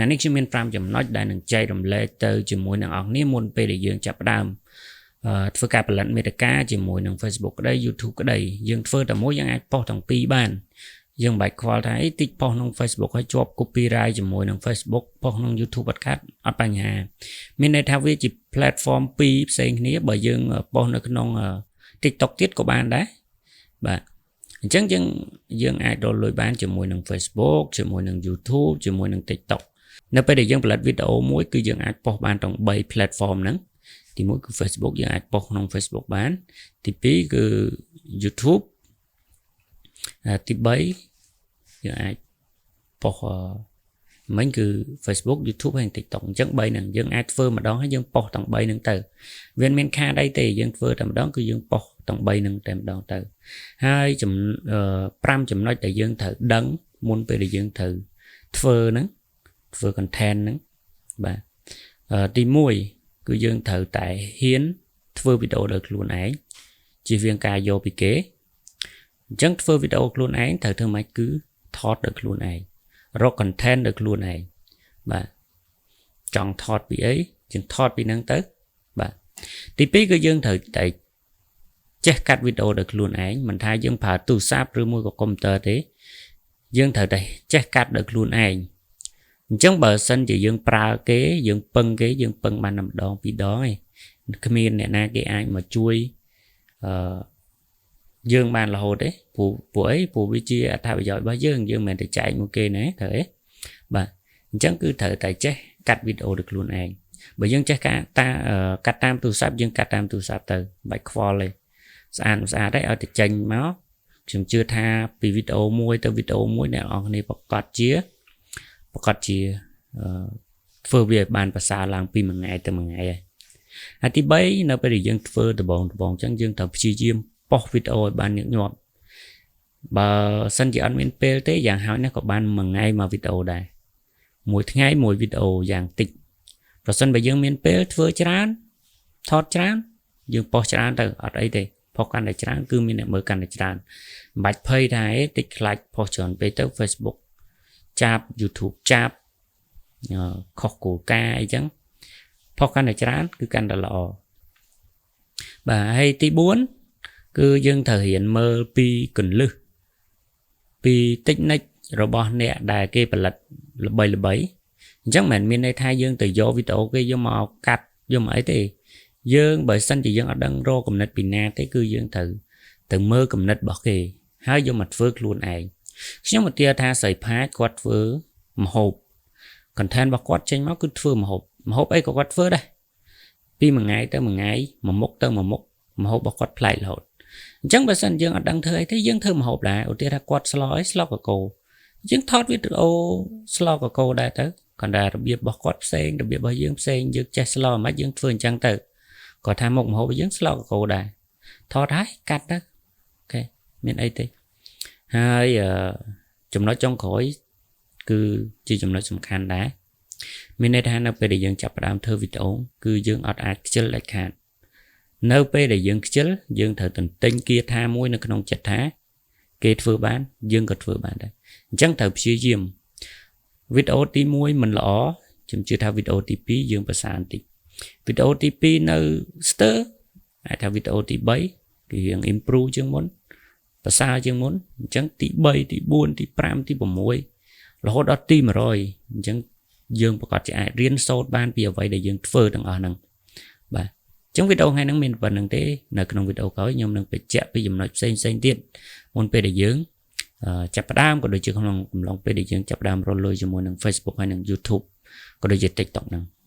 ថ្ងៃនេះខ្ញុំមាន5ចំណុចដែលនឹងចែករំលែកទៅជាមួយនឹងអ្នកគ្នាមុនពេលដែលយើងចាប់ផ្ដើមធ្វើការផលិតមាតិកាជាមួយនឹង Facebook ក្តី YouTube ក្តីយើងធ្វើតែមួយយើងអាច post ទាំងពីរបានយើងមិនបាច់ខ្វល់ថាអីតិច post ក្នុង Facebook ហើយជាប់ copyright ជាមួយនឹង Facebook post ក្នុង YouTube អត់កាត់អត់បញ្ហាមានន័យថាវាជា platform ពីរផ្សេងគ្នាបើយើង post នៅក្នុង TikTok ទៀតក៏បានដែរបាទអញ្ចឹងយើងយើងអាចរកលុយបានជាមួយនឹង Facebook ជាមួយនឹង YouTube ជាមួយនឹង TikTok នៅពេលដែលយើងផលិតវីដេអូមួយគឺយើងអាច post បានទាំង3 platform ហ្នឹងទី1គឺ Facebook យើងអាច post ក្នុង Facebook បានទី2គឺ YouTube ទី3យើងអាច post មិញគឺ Facebook YouTube ហើយ TikTok អញ្ចឹង3ហ្នឹងយើងអាចធ្វើម្ដងហើយយើង post ទាំង3ហ្នឹងទៅវាមិនមានខាតអីទេយើងធ្វើតែម្ដងគឺយើង post ទាំង3ហ្នឹងតែម្ដងទៅហើយ5ចំណុចដែលយើងត្រូវដឹងមុនពេលដែលយើងត្រូវធ្វើហ្នឹងធ្វើ content ហ្នឹងបាទទី1គឺយើងត្រូវតែហ៊ានធ្វើវីដេអូដោយខ្លួនឯងជៀសវាងការយកពីគេអញ្ចឹងធ្វើវីដេអូខ្លួនឯងត្រូវធ្វើម៉េចគឺថតដោយខ្លួនឯងរក content ដោយខ្លួនឯងបាទចង់ថតពីអីជាងថតពីហ្នឹងទៅបាទទី2គឺយើងត្រូវតែចេះកាត់វីដេអូដោយខ្លួនឯងមិនថាយើងប្រើទូរស័ព្ទឬមួយក៏កុំព្យូទ័រទេយើងត្រូវតែចេះកាត់ដោយខ្លួនឯងអញ្ចឹងបើសិនជាយើងប្រើគេយើងពឹងគេយើងពឹងបានតែម្ដងពីរដងឯងគ្មានអ្នកណាគេអាចមកជួយអឺយើងបានរហូតទេព្រោះព្រោះអីព្រោះវាជាអត្ថប្រយោជន៍របស់យើងយើងមិនមែនតែចែកមកគេណាត្រូវទេបាទអញ្ចឹងគឺត្រូវតែចេះកាត់វីដេអូដោយខ្លួនឯងបើយើងចេះកាតាកាត់តាមទូរស័ព្ទយើងកាត់តាមទូរស័ព្ទទៅមិនបាច់ខ្វល់ទេស្អាតស្អាតទេឲ្យតែចេញមកខ្ញុំជឿថាពីវីដេអូមួយទៅវីដេអូមួយអ្នកនរគ្នាប្រកាសជាធ្វើវាឲ្យបានប្រសើរឡើងពីមួយថ្ងៃទៅមួយថ្ងៃហើយហើយទី3នៅពេលដែលយើងធ្វើដបងដបងអញ្ចឹងយើងត្រូវព្យាយាម post វីដេអូឲ្យបានញឹកញាប់បើសិនជាអត់មានពេលទេយ៉ាងហោចណាស់ក៏បានមួយថ្ងៃមួយវីដេអូដែរមួយថ្ងៃមួយវីដេអូយ៉ាងតិចប្រសិនបើយើងមានពេលធ្វើច្រើនថតច្រើនយើង post ច្រើនទៅអត់អីទេ post កាន់តែច្រើនគឺមានអ្នកមើលកាន់តែច្រើនមិនបាច់ភ័យថាអីតិចខ្លាច post ច្រើនពេកទៅ Facebook ចាប់ YouTube ចាប់ខុសគោលការណ៍អីចឹង post កាន់តែច្រើនគឺកាន់តែល្អបាទហើយទី4គឺយើងត្រូវរៀនមើលពីកលឹះពី technique របស់អ្នកដែលគេផលិតល្បីល្បីអញ្ចឹងមិនមានន័យថាយើងទៅយកវីដេអូគេយកមកកាត់យកមកអីទេយើងបើសិនជាយើងអត់ដឹងរកកំណត់ពីណាទេគឺយើងត្រូវទៅមើលកំណត់របស់គេហើយយកមកធ្វើខ្លួនឯងខ្ញុំឧទាហរណ៍ថាស្រីផាចគាត់ធ្វើម្ហូប content របស់គាត់ចេញមកគឺធ្វើម្ហូបម្ហូបអីក៏គាត់ធ្វើដែរពីមួយថ្ងៃទៅមួយថ្ងៃមួយមុខទៅមួយមុខម្ហូបរបស់គាត់ប្លែករហូតអញ្ចឹងបើសិនយើងអត់ដឹងធ្វើអីទេយើងធ្វើម្ហូបដែរឧទាហរណ៍ថាគាត់ស្លអីស្លកកូយើងថតវីដេអូស្លកកូដែរទៅគាត់តែរបៀបរបស់គាត់ផ្សេងរបៀបរបស់យើងផ្សេងយើងចេះស្លមិនយើងធ្វើអញ្ចឹងទៅគាត់ថាមុខម្ហូបយើងស្លកកូដែរថតហើយកាត់ទៅ OK មានអីទេហើយចំណុចចុងក្រោយគឺជាចំណុចសំខាន់ដែរមានន័យថានៅពេលដែលយើងចាប់ផ្ដើមធ្វើវីដេអូគឺយើងអត់អាចខ្ជិលដាច់ខាតនៅពេលដែលយើងខ្ជិលយើងត្រូវទន្ទិញគាថាមួយនៅក្នុងចិត្តថាគេធ្វើបានយើងក៏ធ្វើបានដែរអញ្ចឹងត្រូវព្យាយាមវីដេអូទី1មិនល្អខ្ញុំជឿថាវីដេអូទី2យើងប្រសើរបន្តិចវីដេអូទី2នៅស្ទើអាចថាវីដេអូទី3គឺរៀង improve ជាងមុនប្រសើរជាងមុនអញ្ចឹងទី3ទី4ទី5ទី6រហូតដល់ទី100អញ្ចឹងយើងប្រកាសជាអាចរៀនសូត្របានពីអ្វីដែលយើងធ្វើទាំងអស់ហ្នឹងបាទអញ្ចឹងវីដេអូថ្ងៃហ្នឹងមានប៉ុណ្្នឹងទេនៅក្នុងវីដេអូក្រោយខ្ញុំនឹងបញ្ជាក់ពីចំណុចផ្សេងផ្សេងទៀតមុនពេលដែលយើងចាប់ផ្ដើមក៏ដូចជាក្នុងកំឡុងពេលដែលយើងចាប់ផ្ដើមរកលុយជាមួយនឹង Facebook ហើយនិង YouTube ក៏ដូចជា TikTok ហ្នឹង។